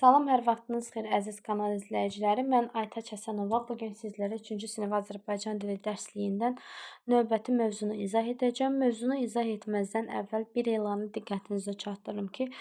Salam, hər vaxtınız xeyir əziz kanal izləyiciləri. Mən Aytaç Həsənova. Bu gün sizlərə 3-cü sinif Azərbaycan dili dərsliyindən növbəti mövzunu izah edəcəm. Mövzunu izah etməzdən əvvəl bir elanı diqqətinizə çatdırım ki,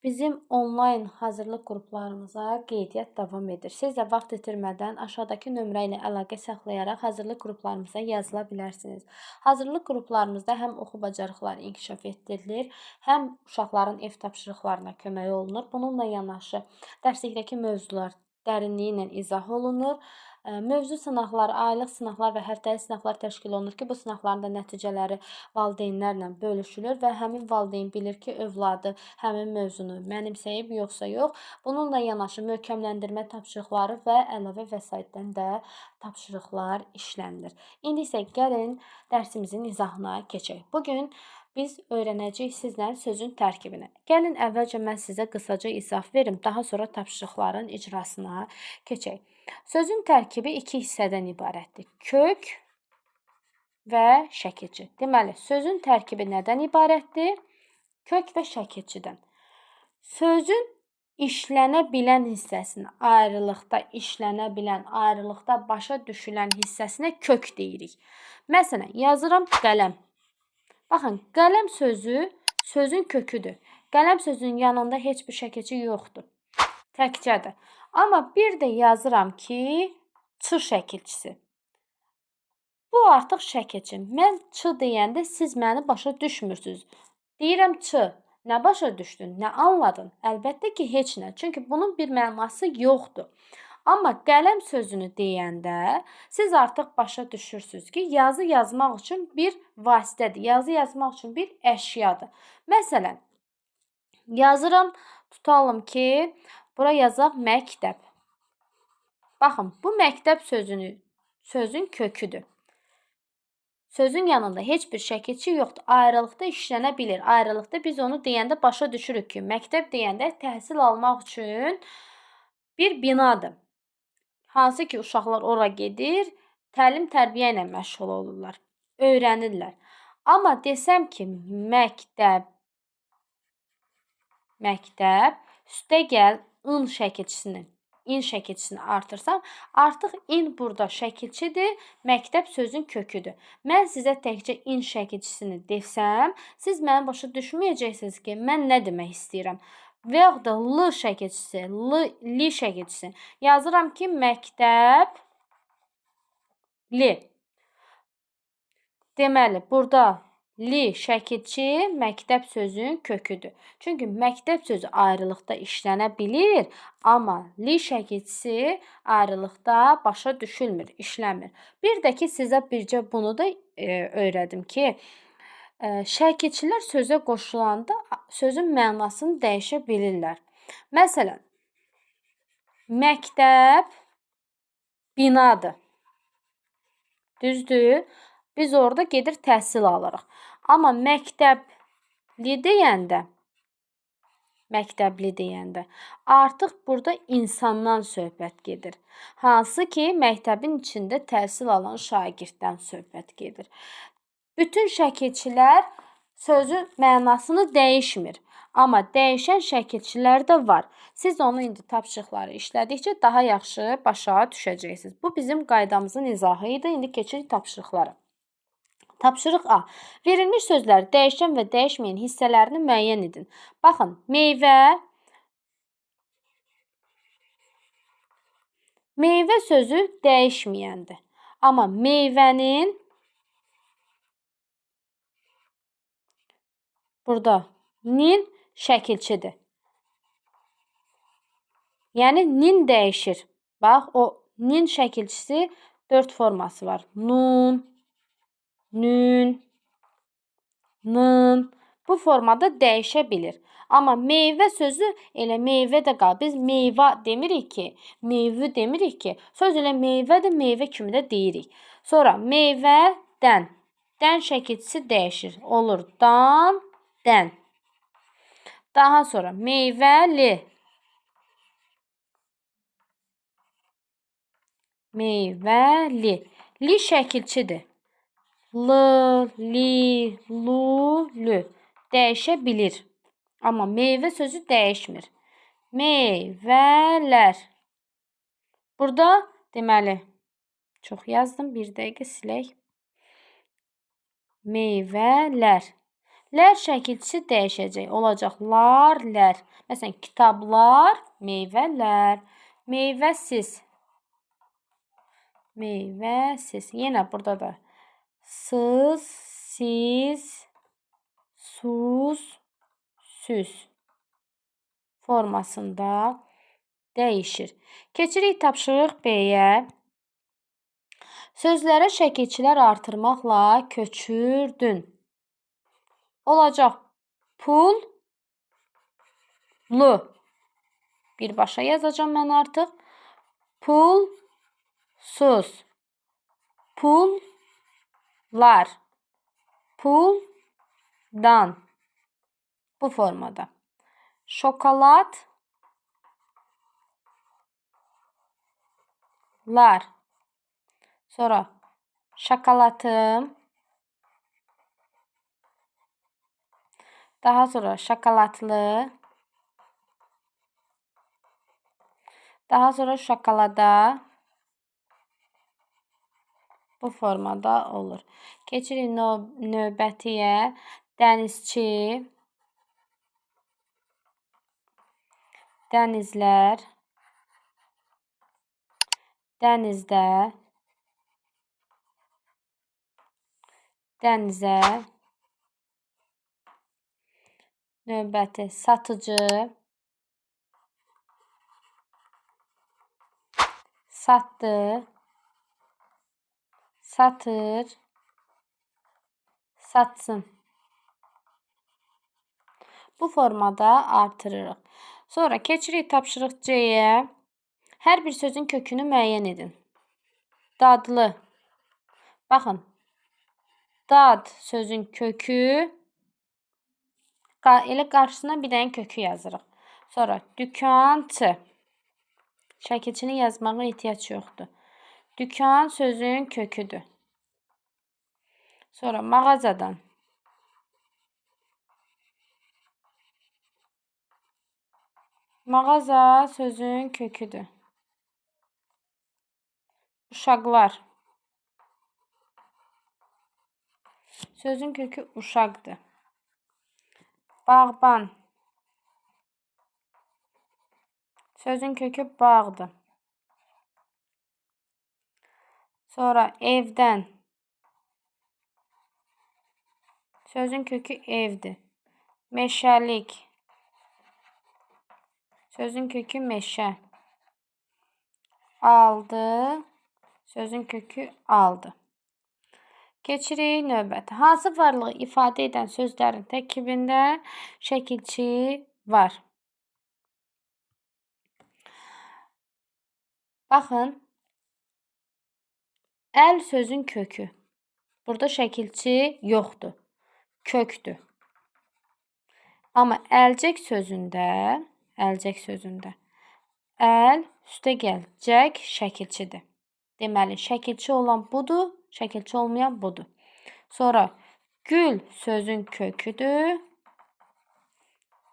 bizim onlayn hazırlıq qruplarımıza qeydiyyat davam edir. Siz də vaxt itirmədən aşağıdakı nömrə ilə əlaqə saxlayaraq hazırlıq qruplarımıza yazıla bilərsiniz. Hazırlıq qruplarımızda həm oxu bacarıqları inkişaf etdirilir, həm uşaqların ev tapşırıqlarına kömək olunur. Bununla yanaşı dərslikdəki mövzular dərinliyi ilə izah olunur. Mövzu sınaqları, aylıq sınaqlar və həftəlik sınaqlar təşkil olunur ki, bu sınaqların da nəticələri valideynlərlə bölüşülür və həmin valideyn bilir ki, övladı həmin mövzunu mənimsəyib yoxsa yox. Bununla yanaşı möhkəmləndirmə tapşırıqları və əlavə vəsaitdən də tapşırıqlar işlənilir. İndi isə gəlin dərsimizin izahına keçək. Bu gün biz öyrənəcəyik sizlə sözün tərkibini. Gəlin əvvəlcə mən sizə qısaca izah verim, daha sonra tapşırıqların icrasına keçək. Sözün tərkibi iki hissədən ibarətdir. Kök və şəkilçi. Deməli, sözün tərkibi nədən ibarətdir? Kök və şəkilçidən. Sözün işlənə bilən hissəsinə, ayrılıqda işlənə bilən, ayrılıqda başa düşülən hissəsinə kök deyirik. Məsələn, yazıram qələm. Baxın, qələm sözü sözün köküdür. Qələm sözünün yanında heç bir şəkilçi yoxdur. Təkcədir. Amma bir də yazıram ki, ç şəkilçisi. Bu artıq şəkilçi. Mən ç deyəndə siz məni başa düşmürsünüz. Deyirəm ç. Nə başa düşdün, nə anladın? Əlbəttə ki, heç nə. Çünki bunun bir mənası yoxdur. Amma qələm sözünü deyəndə siz artıq başa düşürsünüz ki, yazı yazmaq üçün bir vasitədir. Yazı yazmaq üçün bir əşyadır. Məsələn, yazıram, tutalım ki, bura yazaq məktəb. Baxın, bu məktəb sözün köküdür. Sözün yanında heç bir şəkilçi yoxdur. Ayrılıqda işlənə bilir. Ayrılıqda biz onu deyəndə başa düşürük ki, məktəb deyəndə təhsil almaq üçün bir binadır. Hansı ki, uşaqlar ora gedir, təlim tərbiyə ilə məşğul olurlar, öyrənirlər. Amma desəm ki, məktəb, üstəgəl ın şəkilçisini, in şəkilçisini artırsam, artıq in burada şəkilçidir, məktəb sözün köküdür. Mən sizə təkcə in şəkilçisini desəm, siz məni başa düşməyəcəksiniz ki, mən nə demək istəyirəm. Və yaxud da l şəkilçisi, li şəkilçisi. Yazıram ki, məktəb li. Deməli, burada li şəkilçi məktəb sözünün köküdür. Çünki məktəb sözü ayrılıqda işlənə bilir, amma li şəkilçisi ayrılıqda başa düşülmür, işləmir. Bir də ki, sizə bircə bunu da öyrədim ki, şəkilçilər sözə qoşulanda sözün mənasını dəyişə bilirlər. Məsələn, məktəb binadır. Düzdür? Biz orada gedir təhsil alırıq. Amma məktəbli deyəndə, artıq burada insandan söhbət gedir. Hansı ki, məktəbin içində təhsil alan şagirddən söhbət gedir. Bütün şəkilçilər sözün mənasını dəyişmir. Amma dəyişən şəkilçilər də var. Siz onu indi tapşırıqları işlədikcə daha yaxşı başa düşəcəksiniz. Bu bizim qaydamızın izahı idi. İndi keçirik tapşırıqlara. Tapşırıq A. Verilmiş sözləri dəyişən və dəyişməyən hissələrini müəyyən edin. Baxın, meyvə, meyvə sözü dəyişməyəndir. Amma meyvənin burada nin şəkilçidir. Yəni, nin dəyişir. Bax, o nin şəkilçisi 4 forması var. Nun, nün, nın. Bu formada dəyişə bilir. Amma meyvə sözü elə meyvə də qalır. Biz meyva demirik ki, meyvə demirik ki. Söz elə meyvədir, meyvə kimi də deyirik. Sonra meyvədən. Dən şəkilçisi dəyişir. Olur dan, dən. Daha sonra meyvəli. Meyvəli. Li şəkilçidir. L, li, lu, lü. Dəyişə bilir. Amma meyvə sözü dəyişmir. Meyvələr. Burada deməli, çox yazdım. Bir dəqiqə silək. Meyvələr. Lər şəkilçisi dəyişəcək. Olacaq lar, lər. Məsələn, kitablar, meyvələr. Meyvəsiz. Meyvəsiz. Yenə burada da sız, siz, sus, süz formasında dəyişir. Keçirik tapşırıq B-yə. Sözlərə şəkilçilər artırmaqla köçürdün. Olacaq pul, lu. Birbaşa yazacağım mən artıq. Pulsuz. Pullar. Puldan. Bu formada. Şokolad. Lar. Sonra şokolatım. Daha sonra şokoladlı. Daha sonra şokolada. Bu formada olur. Keçirik növbətiyə. Dənizçi. Dənizlər. Dənizdə. Dənizə. Növbəti satıcı. Satdı. Satır. Satsın. Bu formada artırırıq. Sonra keçirik tapşırıq C-yə. Hər bir sözün kökünü müəyyən edin. Dadlı. Baxın. Dad sözün kökü. Elə qarşısına bir dənə kökü yazırıq. Sonra dükançı. Şəkilçini yazmağa ehtiyac yoxdur. Dükan sözün köküdür. Sonra mağazadan. Mağaza sözün köküdür. Uşaqlar. Sözün kökü uşaqdır. Bağban. Sözün kökü bağdır. Sonra evdən. Sözün kökü evdir. Meşəlik. Sözün kökü meşə. Aldı. Sözün kökü aldı. Keçirik növbəti. Hansı varlığı ifadə edən sözlərin tərkibində şəkilçi var? Baxın. Əl sözün kökü. Burada şəkilçi yoxdur. Kökdür. Amma əlcək sözündə, əl üstəgəl cək şəkilçidir. Deməli, şəkilçi olan budur, şəkilçi olmayan budur. Sonra gül sözün köküdür.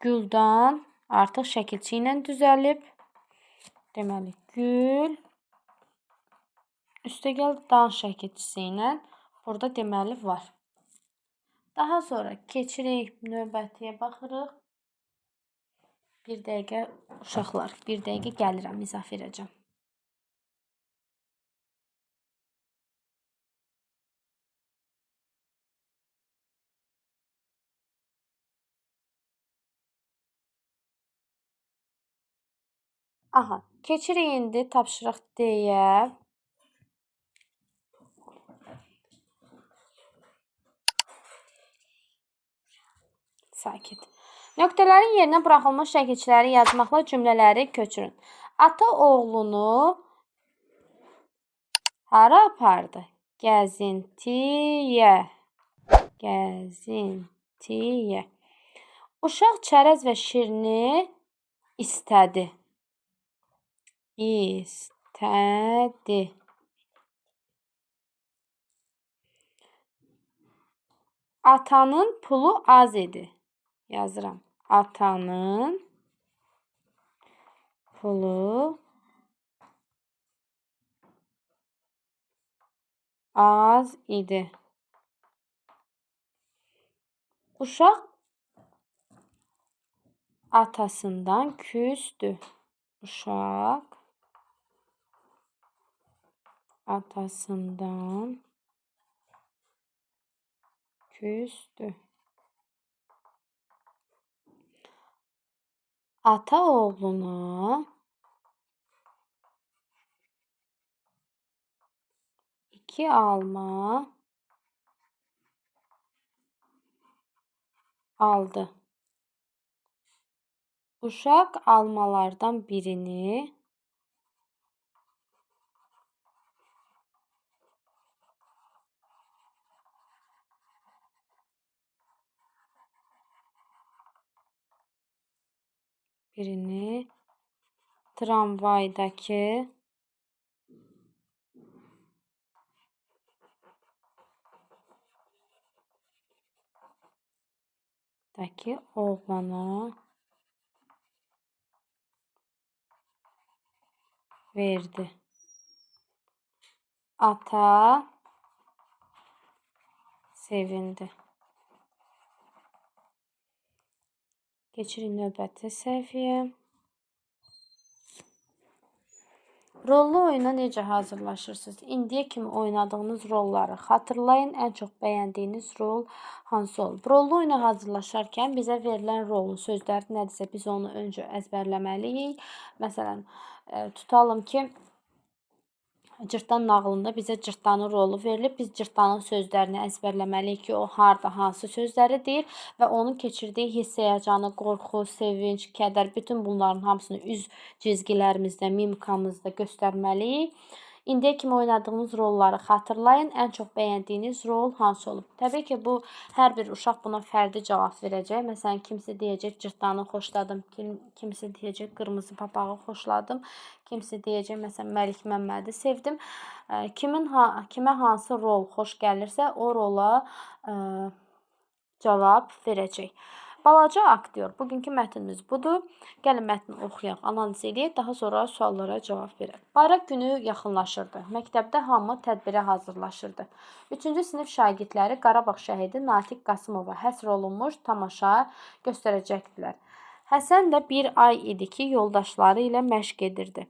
Güldan artıq şəkilçi ilə düzəlib. Deməli, gül üstəgəl dan şəkilçisi ilə burada deməli var. Daha sonra keçirik növbətiyə baxırıq. Bir dəqiqə uşaqlar, bir dəqiqə gəlirəm, izah verəcəm. Aha, keçirik indi tapşırıq D-yə. Sakit. Nöqtələrin yerinə buraxılmış şəkilçiləri yazmaqla cümlələri köçürün. Ata oğlunu hara apardı? Gəzintiyə. Gəzintiyə. Uşaq çərəz və şirini istədi. İstədi. Atanın pulu az idi. Yazıram. Atanın pulu az idi. Uşaq atasından küsdü. Uşaq atasından küsdü. Ata oğluna 2 alma aldı. Uşaq almalardan birini tramvaydakı oğlana verdi. Ata sevindi. Keçirik növbəti səhifəyə. Rollu oyuna necə hazırlaşırsınız? İndiyə kimi oynadığınız rolları xatırlayın. Ən çox bəyəndiyiniz rol hansı olub? Rollu oyuna hazırlaşarkən bizə verilən rolun sözləri nədirsə biz onu öncə əzbərləməliyik. Məsələn, tutalım ki, Cırtdan nağılında bizə cırtdanın rolu verilib. Biz cırtdanın sözlərini əzbərləməliyik ki, o harda, hansı sözləri deyir və onun keçirdiyi hiss, həyəcanı, qorxu, sevinc, kədər, bütün bunların hamısını üz cizgilərimizdə, mimikamızda göstərməliyik. İndiyə kimi oynadığınız rolları xatırlayın. Ən çox bəyəndiyiniz rol hansı olub? Təbii ki, bu hər bir uşaq buna fərdi cavab verəcək. Məsələn, kimsə deyəcək cırtdanı xoşladım, kimsə deyəcək qırmızı papağı xoşladım, kimsə deyəcək məsələn Məlik Məmmədi sevdim. Kimə hansı rol xoş gəlirsə, o rola cavab verəcək. Balaca aktyor. Bugünkü mətnimiz budur. Gəlin mətni oxuyaq, analiz eləyək, daha sonra suallara cavab verək. Bayraq günü yaxınlaşırdı. Məktəbdə hamı tədbirə hazırlaşırdı. 3-cü sinif şagirdləri Qarabağ şəhidi Natiq Qasımova həsr olunmuş tamaşa göstərəcəkdilər. Həsən də bir ay idi ki, yoldaşları ilə məşq edirdi.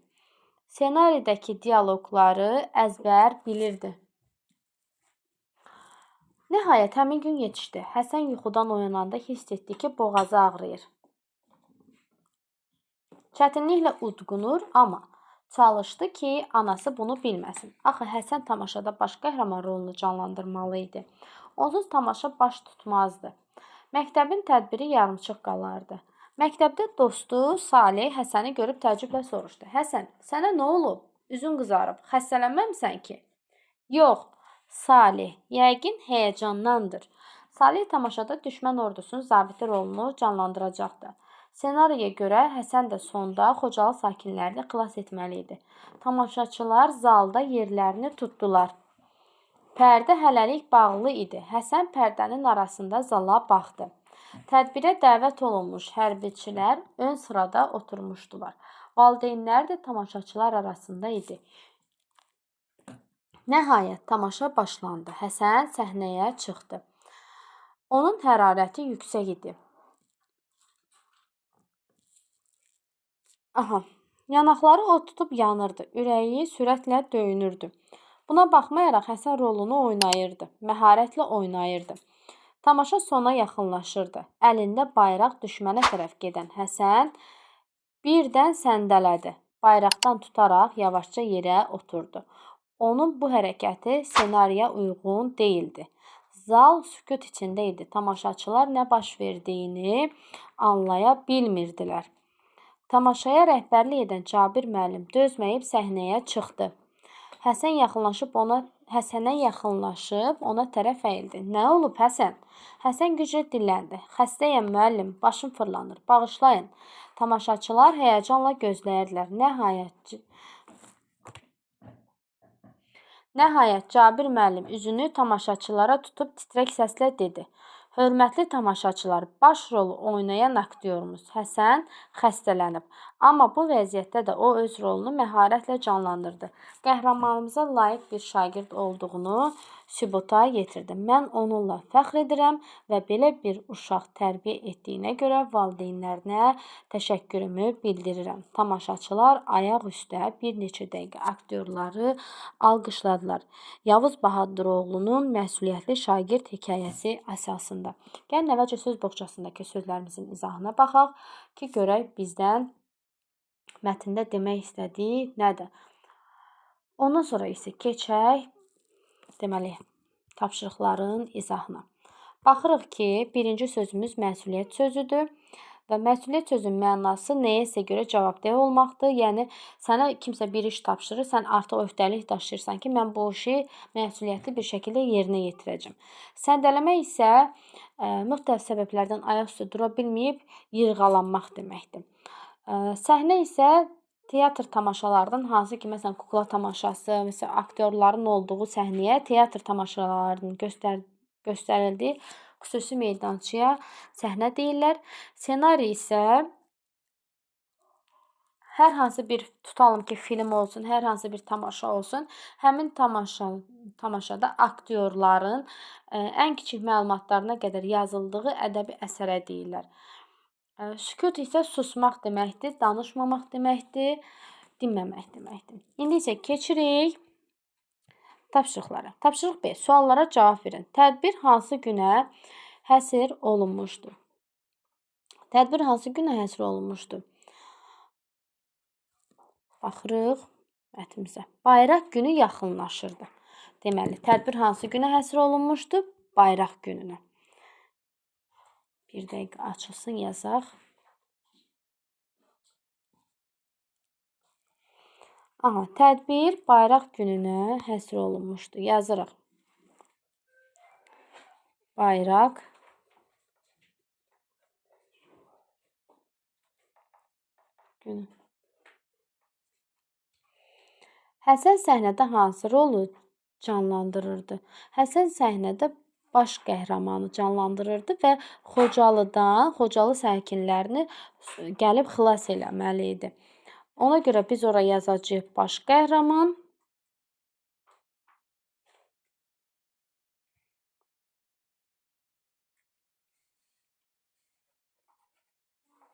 Ssenaridəki dialoqları əzbər bilirdi. Nəhayət, həmin gün yetişdi. Həsən yuxudan oyananda hiss etdi ki, boğazı ağrıyır. Çətinliklə udqunur, amma çalışdı ki, anası bunu bilməsin. Axı, Həsən tamaşada baş qəhrəman rolunu canlandırmalı idi. Onsuz tamaşa baş tutmazdı. Məktəbin tədbiri yarımçıq qalardı. Məktəbdə dostu Saleh Həsəni görüb təəccüblə soruşdu. Həsən, sənə nə olub? Üzün qızarıb. Xəstələnməmisən ki? Yox. Saleh, yəqin həyəcandandır. Saleh tamaşada düşmən ordusunun zabiti rolunu canlandıracaqdı. Ssenariyə görə Həsən də sonda Xocalı sakinlərini xilas etməli idi. Tamaşaçılar zalda yerlərini tutdular. Pərdə hələlik bağlı idi. Həsən pərdənin arasında zala baxdı. Tədbirə dəvət olunmuş hərbiçilər ön sırada oturmuşdular. Valideynləri də tamaşaçılar arasında idi. Nəhayət, tamaşa başlandı. Həsən səhnəyə çıxdı. Onun hərarəti yüksək idi. Yanaqları od tutub yanırdı. Ürəyi sürətlə döyünürdü. Buna baxmayaraq Həsən rolunu oynayırdı. Məharətlə oynayırdı. Tamaşa sona yaxınlaşırdı. Əlində bayraq düşmənə tərəf gedən Həsən birdən səndələdi. Bayraqdan tutaraq yavaşca yerə oturdu. Onun bu hərəkəti ssenariyə uyğun deyildi. Zal sükut içində idi. Tamaşaçılar nə baş verdiyini anlaya bilmirdilər. Tamaşaya rəhbərlik edən Cabir müəllim dözməyib səhnəyə çıxdı. Həsənə yaxınlaşıb ona tərəf əyildi. Nə olub, Həsən? Həsən güclə dilləndi. Xəstəyəm müəllim, başım fırlanır. Bağışlayın. Tamaşaçılar həyəcanla gözləyirdilər. Nəhayət Cabir müəllim üzünü tamaşaçılara tutub titrək səslə dedi. Hörmətli tamaşaçılar, baş rolu oynayan aktyorumuz Həsən xəstələnib. Amma bu vəziyyətdə də o öz rolunu məharətlə canlandırdı. Qəhrəmanımıza layiq bir şagird olduğunu sübuta yetirdi. Mən onunla fəxr edirəm və belə bir uşaq tərbiyə etdiyinə görə valideynlərinə təşəkkürümü bildirirəm. Tamaşaçılar ayaq üstə bir neçə dəqiqə aktyorları alqışladılar. Yavuz Bahadıroğlunun məsuliyyətli şagird hekayəsi əsasında. Gəlin əvvəlcə söz boğçasındakı sözlərimizin izahına baxaq ki, görək bizdən mətndə demək istədiyi nədir. Ondan sonra isə keçək deməli tapşırıqların izahına. Baxırıq ki, birinci sözümüz məsuliyyət sözüdür. Və məsuliyyət sözünün mənası nəyəsə görə cavabdeh olmaqdır. Yəni sənə kimsə bir iş tapşırır, sən artıq öhdəlik daşıyırsan ki, mən bu işi məsuliyyətli bir şəkildə yerinə yetirəcəm. Səndələmək isə müxtəlif səbəblərdən ayaq üstə dura bilməyib yırğalanmaq deməkdir. Səhnə isə teatr tamaşalarından hansı ki, məsələn, kukla tamaşası, məsələn, aktyorların olduğu səhnəyə teatr tamaşalarının göstərildiyi xüsusi meydançaya səhnə deyirlər. Ssenari isə hər hansı bir, tutalım ki, film olsun, hər hansı bir tamaşa olsun, həmin tamaşada aktyorların ən kiçik məlumatlarına qədər yazıldığı ədəbi əsərə deyirlər. Sükut isə susmaq deməkdir, danışmamaq deməkdir, dinməmək deməkdir. İndi isə keçirik tapşırıqlara. Tapşırıq B. Suallara cavab verin. Tədbir hansı günə həsr olunmuşdur? Tədbir hansı günə həsr olunmuşdur? Baxırıq mətnimizə. Bayraq günü yaxınlaşırdı. Deməli, tədbir hansı günə həsr olunmuşdur? Bayraq gününə. Bir dəqiqə açılsın, yazaq. Aha, tədbir bayraq gününə həsr olunmuşdur. Yazırıq. Bayraq günü. Həsən səhnədə hansı rolu canlandırırdı? Həsən səhnədə baş qəhrəmanı canlandırırdı və Xocalıdan, Xocalı sakinlərini gəlib xilas eləməli idi. Ona görə biz ora yazacağıq baş qəhrəman.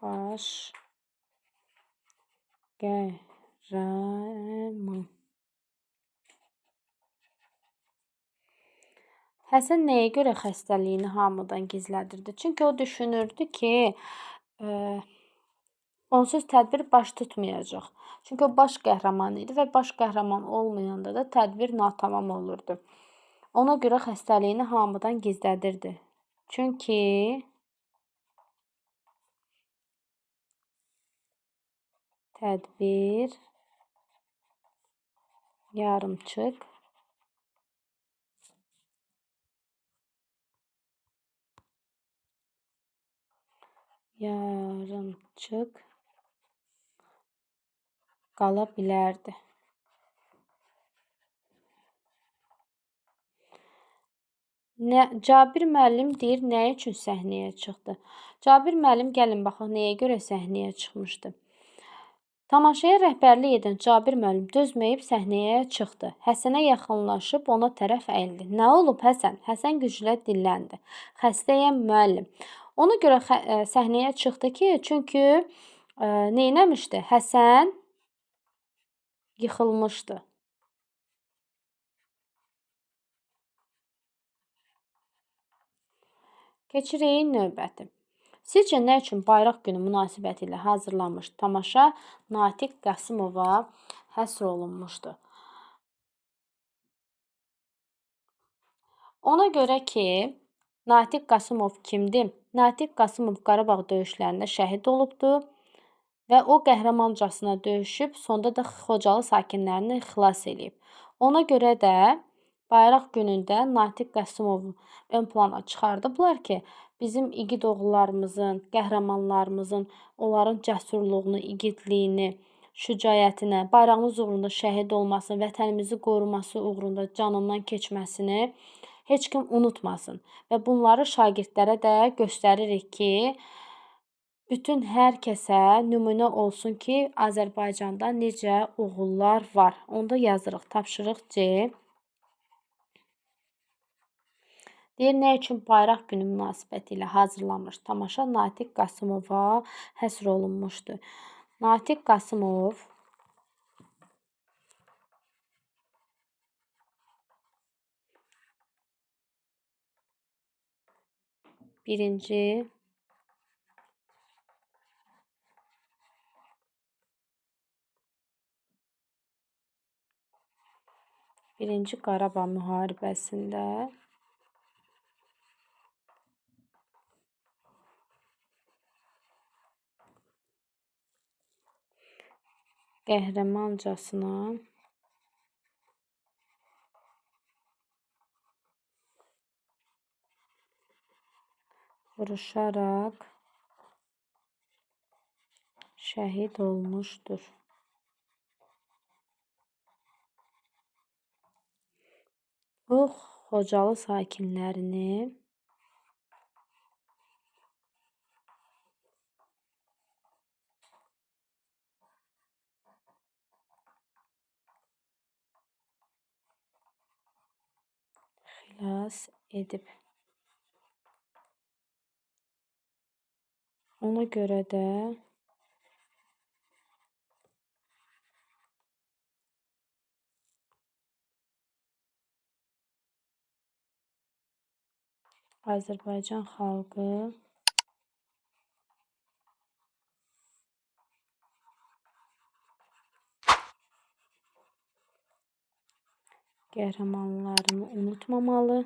Baş qəhrəman. Həsən nəyə görə xəstəliyini hamıdan gizlədirdi? Çünki o düşünürdü ki, onsuz tədbir baş tutmayacaq. Çünki o baş qəhrəman idi və baş qəhrəman olmayanda da tədbir natamam olurdu. Ona görə xəstəliyini hamıdan gizlədirdi. Çünki tədbir yarımçıq qala bilərdi. Cabir müəllim deyir, nə üçün səhnəyə çıxdı? Cabir müəllim, gəlin baxaq, nəyə görə səhnəyə çıxmışdı? Tamaşaya rəhbərlik edən Cabir müəllim dözməyib səhnəyə çıxdı. Həsənə yaxınlaşıb ona tərəf əyildi. Nə olub Həsən? Həsən güclə dilləndi. Xəstəyəm müəllim. Ona görə səhnəyə çıxdı ki, çünki neynəmişdi? Həsən yıxılmışdı. Keçirik növbəti. Sizcə nə üçün Bayraq Günü münasibəti ilə hazırlanmış tamaşa Natiq Qasımova həsr olunmuşdu? Ona görə ki, Natiq Qasımov kimdir? Natiq Qasımov Qarabağ döyüşlərində şəhid olubdu və o qəhrəmancasına döyüşüb, sonda da Xocalı sakinlərini xilas eləyib. Ona görə də Bayraq Günündə Natiq Qasımovu ön plana çıxardıblar ki, bizim igid oğullarımızın, qəhrəmanlarımızın, onların cəsurluğunu, igidliyini, şücaətini, bayrağımız uğrunda şəhid olmasını, vətənimizi qoruması uğrunda canından keçməsini Heç kim unutmasın və bunları şagirdlərə də göstəririk ki, bütün hər kəsə nümunə olsun ki, Azərbaycanda necə oğullar var. Onda yazırıq. Tapşırıq C. Deyir, nə üçün Bayraq Günü münasibəti ilə hazırlanmış tamaşa Natiq Qasımova həsr olunmuşdu? Natiq Qasımov birinci Qarabağ müharibəsində qəhrəmancasına vuruşaraq şəhid olmuşdur. Bu, Xocalı sakinlərini xilas edib. Ona görə də Azərbaycan xalqı qəhrəmanlarını unutmamalı.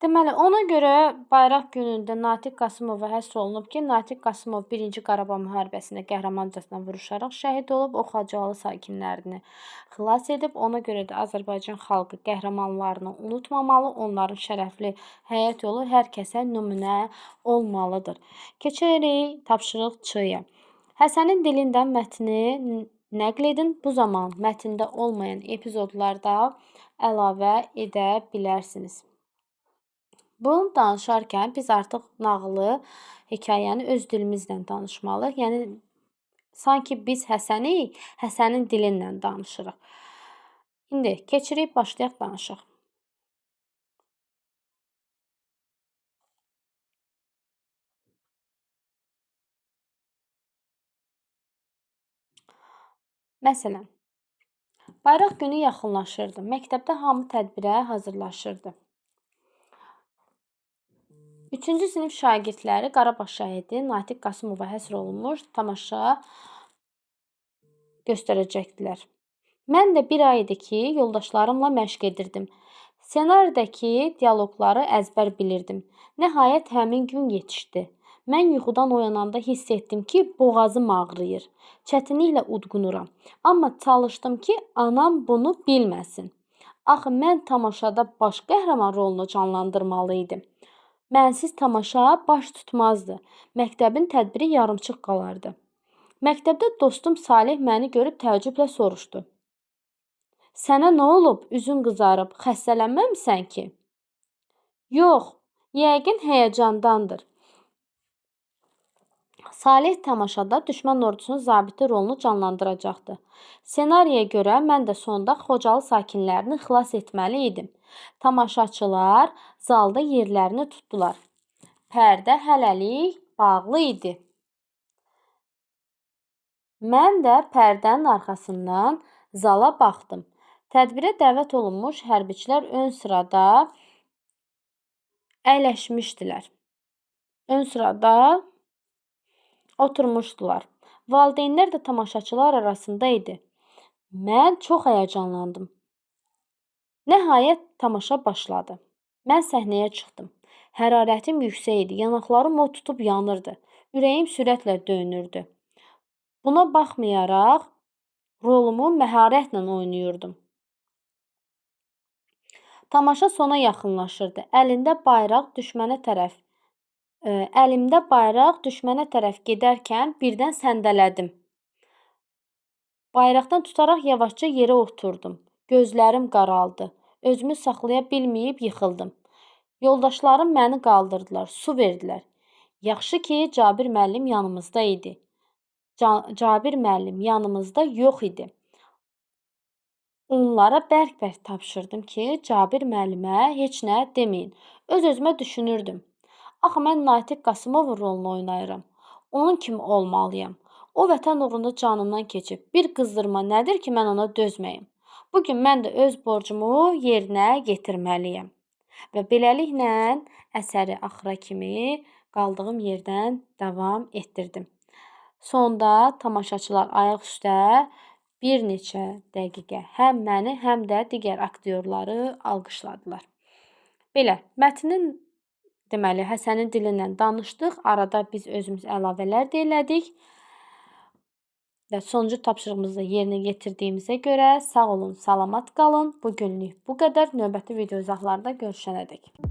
Deməli, ona görə Bayraq Günündə Natiq Qasımova həsr olunub ki, Natiq Qasımov 1-ci Qarabağ müharibəsində qəhrəmancasına vuruşaraq şəhid olub, o Xocalı sakinlərini xilas edib. Ona görə də Azərbaycan xalqı qəhrəmanlarını unutmamalı, onların şərəfli həyat yolu hər kəsə nümunə olmalıdır. Keçirik tapşırıq Ç-yə. Həsənin dilindən mətni nəql edin. Bu zaman mətndə olmayan epizodlarda əlavə edə bilərsiniz. Bunu danışarkən biz artıq nağılı, hekayəni öz dilimizlə danışmalıyıq. Yəni, sanki biz Həsəni, Həsənin dilinlə danışırıq. İndi keçirik, başlayaq danışaq. Məsələn, Bayraq günü yaxınlaşırdı. Məktəbdə hamı tədbirə hazırlaşırdı. 3-cü sinif şagirdləri Qarabağ şəhidi Natiq Qasımova həsr olunmuş tamaşa göstərəcəkdilər. Mən də bir ay idi ki, yoldaşlarımla məşq edirdim. Ssenaridəki dialoqları əzbər bilirdim. Nəhayət həmin gün yetişdi. Mən yuxudan oyananda hiss etdim ki, boğazım ağrıyır. Çətinliklə udqunuram. Amma çalışdım ki, anam bunu bilməsin. Axı mən tamaşada baş qəhrəman rolunu canlandırmalı idim. Mənsiz tamaşa baş tutmazdı. Məktəbin tədbiri yarımçıq qalardı. Məktəbdə dostum Salih məni görüb təəccüblə soruşdu. Sənə nə olub? Üzün qızarıb. Xəstələnməmisən ki? Yox, yəqin həyəcandandır. Salih tamaşada düşmən ordusunun zabiti rolunu canlandıracaqdı. Ssenariyə görə mən də sonda Xocalı sakinlərini xilas etməli idim. Tamaşaçılar zalda yerlərini tutdular. Pərdə hələlik bağlı idi. Mən də pərdənin arxasından zala baxdım. Tədbirə dəvət olunmuş hərbiçilər ön sırada əyləşmişdilər. Ön sırada Oturmuşdular. Valideynlər də tamaşaçılar arasında idi. Mən çox həyəcanlandım. Nəhayət tamaşa başladı. Mən səhnəyə çıxdım. Hərarətim yüksək idi, yanaqlarım od tutub yanırdı. Ürəyim sürətlə döyünürdü. Buna baxmayaraq rolumu məharətlə oynayırdım. Tamaşa sona yaxınlaşırdı. Əlində bayraq düşmənə tərəf, əlimdə bayraq düşmənə tərəf gedərkən birdən səndələdim. Bayraqdan tutaraq yavaşca yerə oturdum. Gözlərim qaraldı. Özümü saxlaya bilməyib yıxıldım. Yoldaşlarım məni qaldırdılar, su verdilər. Yaxşı ki, Cabir müəllim yanımızda idi. Cabir müəllim yanımızda yox idi. Onlara bərk-bərk tapşırdım ki, Cabir müəllimə heç nə deməyin. Öz-özümə düşünürdüm. Axı mən Natiq Qasımovun rolunu oynayıram. Onun kimi olmalıyam. O vətən uğrunda canından keçib. Bir qızdırma nədir ki, mən ona dözməyim? Bu gün mən də öz borcumu yerinə yetirməliyəm. Və beləliklə əsəri axıra kimi qaldığım yerdən davam etdirdim. Sonda tamaşaçılar ayaq üstə bir neçə dəqiqə həm məni, həm də digər aktyorları alqışladılar. Belə, mətnin deməli Həsənin dilindən danışdıq. Arada biz özümüz əlavələr də elədik. Və sonuncu tapşırığımızı da yerinə yetirdiyimizə görə sağ olun, salamat qalın. Bu günlük bu qədər. Növbəti video izahlarda görüşənədək.